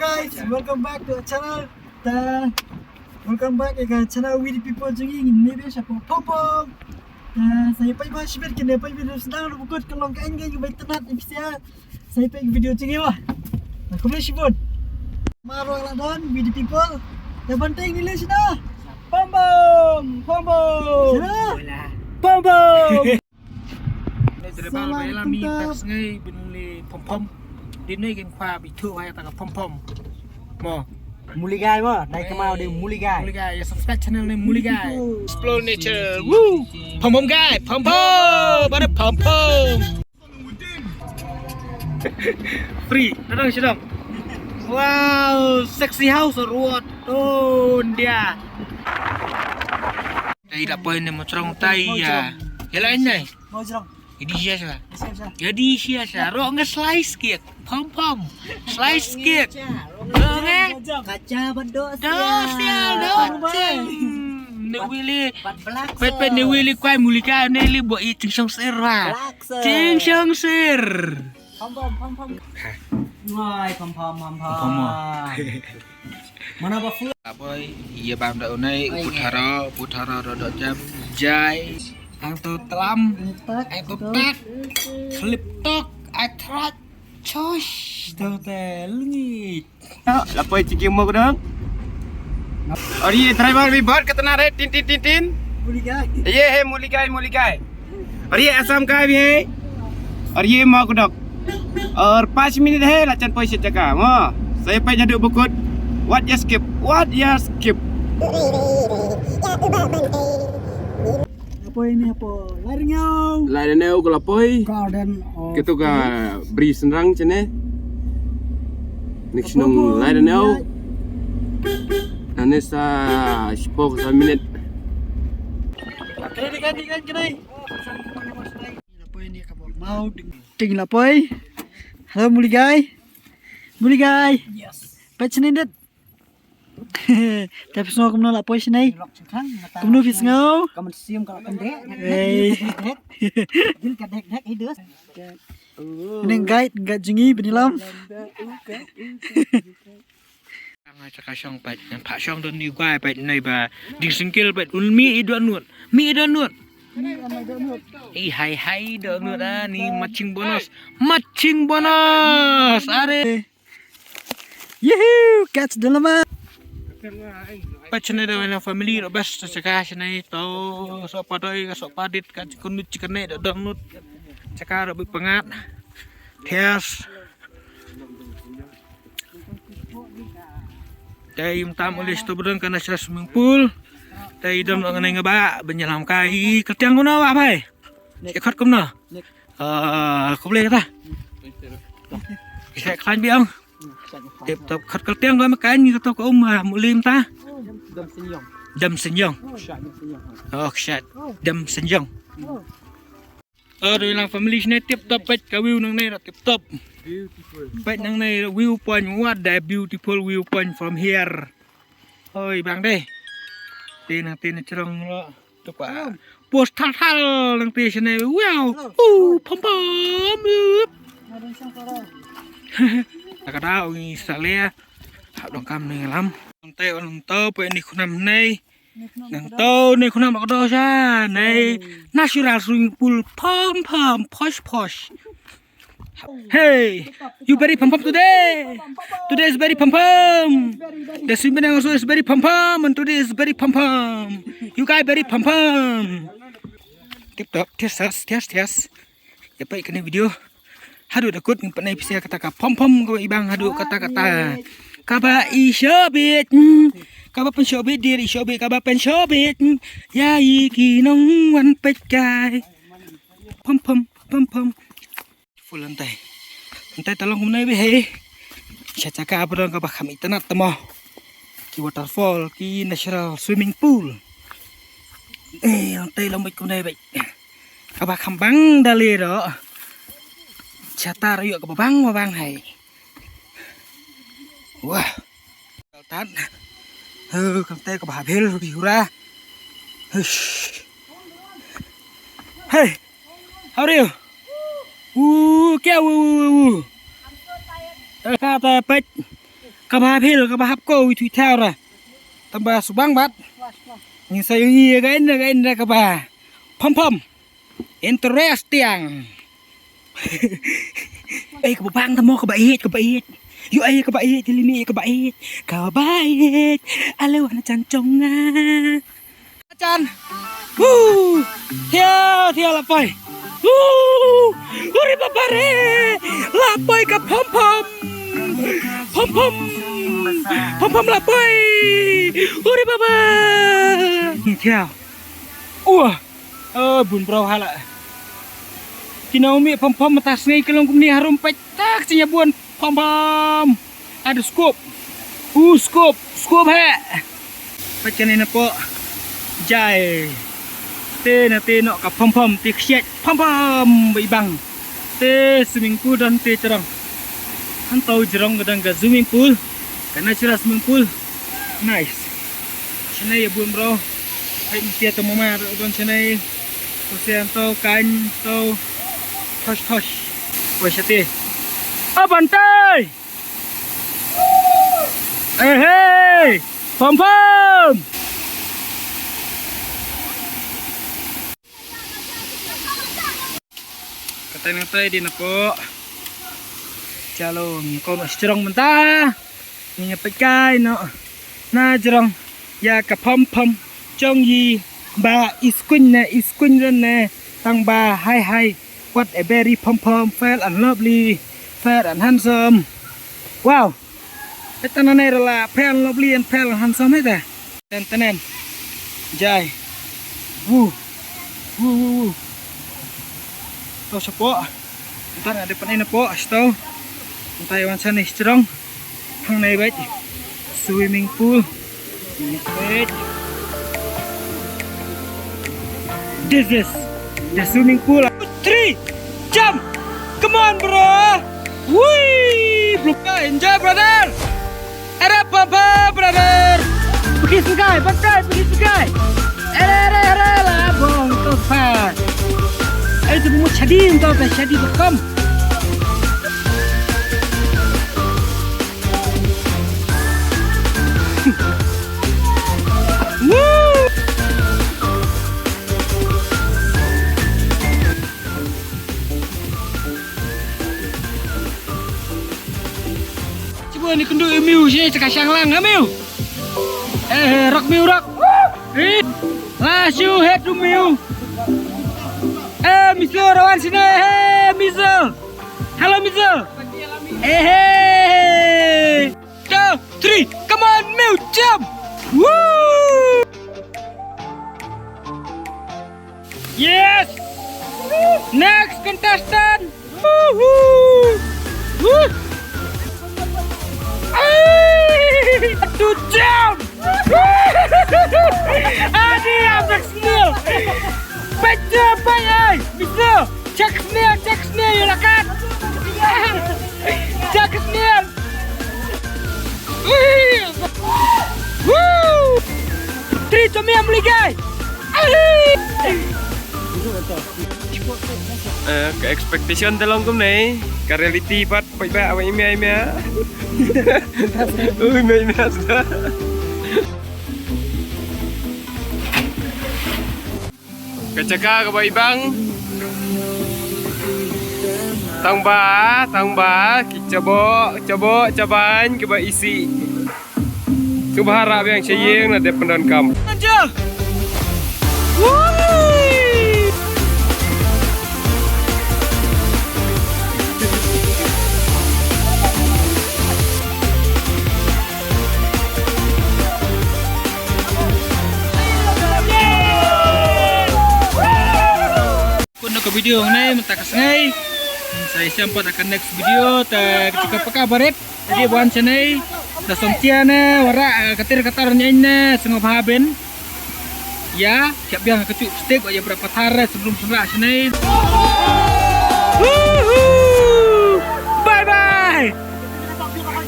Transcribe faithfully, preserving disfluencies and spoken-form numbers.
Guys, welcome back to our channel. Ta, welcome back ïa ka channel We the People jong ngi, ngi ne be sha pom pom. Ta, sa ïa peit ba shibit kine peit video sdang ruh bukut ka long ka ngi ngi bai tnat ipsia. Sa ïa peit video jong ngi wa. Na kumne shibun. Maro la don We the People. Ta ban teng ni le sida. Pom pom, pom pom. Sida. Pom pom. Ni driver ba ïa la mi tak sngi bin li pom pom. Di ni kin khwa bi thu wa ta ka pom pom. Mo. Muli guy mo, dai kemau di muli guy. Muli guy, ya subscribe channel ni muli guy. Explore nature. Woo! Pom pom guy, pom pom. Ba da pom pom. Free, datang sini. Wow, sexy house road. Oh, dia. Dai da poi ne mo chrong tai ya. Ya lain nai. Mau jrong. Jadi sia sa. Sia sa. Jadi sia sa. Ro nga slice cake. Pom pom. Slice cake. Ro nga. Kacha bado sia. Do sia do. Pat black. Pet pet ni wili kwai mulika ne li bo i ching song sir wa. Ching song sir. Pom pom pom pom. Wai pom pom pom pom. Mana ba fu. Apoi, ïa bam da unai, u putharo, u putharo do do jam, jai, ang to tlam, ang to tak, slip tok, atrat, chosh, to te lungi. Lapoi chiki mo dong. Aur ye driver bhi bahut khatarnak hai, tin tin tin tin. Bhuli gaya. Ye hai muli gaya, muli gaya. और ये असम का भी है, और ये मौकदक, और पाँच मिनट है लाचन पैसे चका। Mo, saya pay jadu bukut. What ya skip? What ya skip? Apa ini apa? Lai Rengau. Lai Rengau ko lapoi. Garden of Kito ka bri senrang chene. Nik shnong Lai Rengau. Nane sa shipok sa minit. Kene kan kan kene. Lapoi ni ka bor mau ding. Ting lapoi. Hello muli gaya. Muli gaya. Yes. Pet sini det. Tapi semua kumno lapoi sini. Kumno phi sngew. Kamu siam kalau pendek. Hey. Gil kadek dek idus. Ini guide, guide jong ngi bnilam. Nga chaka shong pait, nga pha shong don ni guai pait nai ba ding singkil pait un mi i don nut, mi i don nut. I hai hai don nut ah ni matching bonus, matching bonus. Are. Yuhu, catch the llama. Pait chene da wena family ro bas chaka chene to so pa doi ka so pa dit ka chikun nut chikane da don nut. Chaka ro bi pangat. Thias. Te im tam ulis tu bedeng kana swimming pool. Te idam lo nganai ngaba benyalam kai kertiang kumno ba bai. Ikot kumno. Ah, kuble kata. Isa klan biang. Tip top kat kertiang ko makan ni kata ko um mulim ta. Dam senyong. Dam senyong. Oh, kshat. Dam senyong. Aduh, ilang family sini tip top, peit ka view nangne tip top. Beautiful. Peit nangne view point, what a beautiful view point from here. Oi bang deh. Te nang te na chrong lo. Tu pa. Post thal thal nang te sini. Wow. Uh, pom pom. Ada yang sangkara. Takada ui saleh. Hap dong kam ni lam. Nang te orang tau peit ni khunam nei. Nang to ne khuna mak do sha ne natural swimming pool pom pom posh posh. Hey, you very pom pom today. Today is very pom pom. The swimming also is very pom pom and today is very pom pom. You guys very pom pom. Tip top, test test test test. Ïa peit kane video. Haduh da kut ngi pynai pisa kata ka pom pom kaba i bang haduh kata kata. Kaba i shobit. Kaba pen shobit dir i shobit kaba pen shobit. Ïa i ki nong wan peit kai. Pom pom pom pom. Full antai. Antai talong kumnai be he. Sha chaka apa dong kaba kham itanat tamo. Ki waterfall ki natural swimming pool. Eh, antai long beit kumnai beit. Kaba kham bang da le ro. Chatar yu kaba bang ba bang hai. Wah. Tan. He, kam te kaba bel bi hura. Hush. Hey. How are you? Woo, kya woo woo woo. Eh, ka ta pet. Kaba hap hil, kaba hap ko, wi thui thaw ra. Tang ba subang bat. Ngi sa ïohi ïa ka in, ka in kaba phom phom. Interesting. Eh, kaba bang tamo, kaba ïeit, kaba ïeit. Ïoh ai kaba ïeit, jeli mi kaba ïeit. Kaba ïeit. Ale wan chan chong nga. Chan. Woo! Thiaw, thiaw la poi. Woo! Uri baba re! La poi ka phom phom. Phom phom. Phom phom la poi. Uri baba. Thiaw. Wah. Oh, bun bro hala. Ki nong mi phom phom mata sngi ki long kumni harum pet tak sing ïa bun phom phom. Ada scoop. U scoop, scoop he. Pet kane na po. Jai. Te na te no ka phom phom te ksiat phom phom ba i bang. Te swimming pool don te jrong. Hangto jrong ka dang ka swimming pool. Ka natural swimming pool. Nice. Shane ïa bun bro. Hai mesti atau mama don shane. Ko sian to kan to. Tosh tosh. Ko shate. Abantai. Eh hey. Pom pom. Katai nang tai di napo. Chalo ngi ko no strong mynta. Ngi ïa peit kai noh na jrong ïa ka phom phom jong ngi ba i skuin ne i skuin ren ne tang ba hai hai. What a very phom phom, fair and lovely, fair and handsome. Wow. Eta na ne rala fair and lovely and fair and handsome eta. Ten tenen. Jai. Wu. Wu wu wu. To sapo. Ntar ada penai napo asto. Ntai wan sana strong. Hang nai bait. Swimming pool. Ini bait. This is the swimming pool. Three, jump. Come on, bro. Wee, bro. Enjoy, brother. Era papa, brother. Pergi sungai, pantai, pergi sungai. Era, era, era, labong, topa. Eh, tu bungut shadi, topa, shadi bekam. Woo! Cuba ni kendu miu sini cakap siang lang miu. Eh, rock miu rock. Eh, last you head to miu. Eh, miso rawan sini. Eh, miso. Hello, miso. Eh, hey. Two, three. Come on, miu, jump. Woo! Yes! Next contestant! Woohoo! Woo! Ay! Two down! Adi, abek snail! Pecah, pecah, ay! Bisa! Check snail, check snail, you like that? Check snail! Woo! Three to me, I'm guy. Eh, ka expectation te long kumne, ka reality pat poi ba awai mia mia. Ui mia mia sudah. Ka jaka kaba ibang. Tang ba, tang ba, ki chabo, chabo, chaban, kaba isi. Kaba harap yang chayeng na dep pendon kam. Aja. Woo! Pun ka video ngai mynta ka sngai. Sa ïashem pat ha ka next video ta ka paka barit. Jadi buan chanai da som tia ne wara katir katar nyain ne sngewbha ben. Ya, siap biang ka cuk stick ya berapa tar sebelum sengrak chanai. Bye bye.